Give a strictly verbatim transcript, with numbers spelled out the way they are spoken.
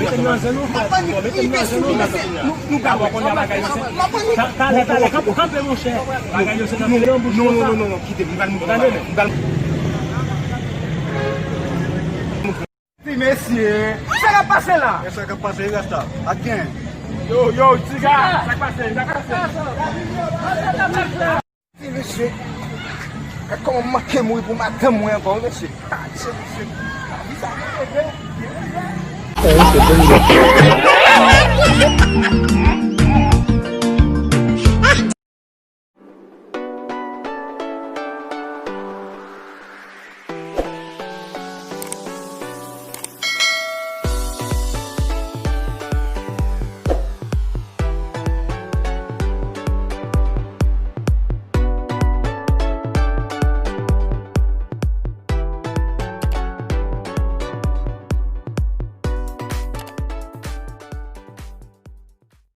Mete m nan zen nou, frè. Mete m nan zen nou, nou, nou ka wè kounye a bagay yo se. Ta- Talè, talè, kanpe, kanpe, monchè. Bagay yo se nan file nan bouch konsa. Non, non, non, non, kite m, m pral montre. Tande, men. M pral Ti mesye, sa k ap pase la? E sa k ap pase, Rasta? Ak gen. Yo, yo, Tiga, sa k pase, sa k pase? Ti mesye, gad kòman m manke mouri pou madanm mwen ankò, wi, mesye. Tadje, mesye. Lavi sa gen revè, gen revè.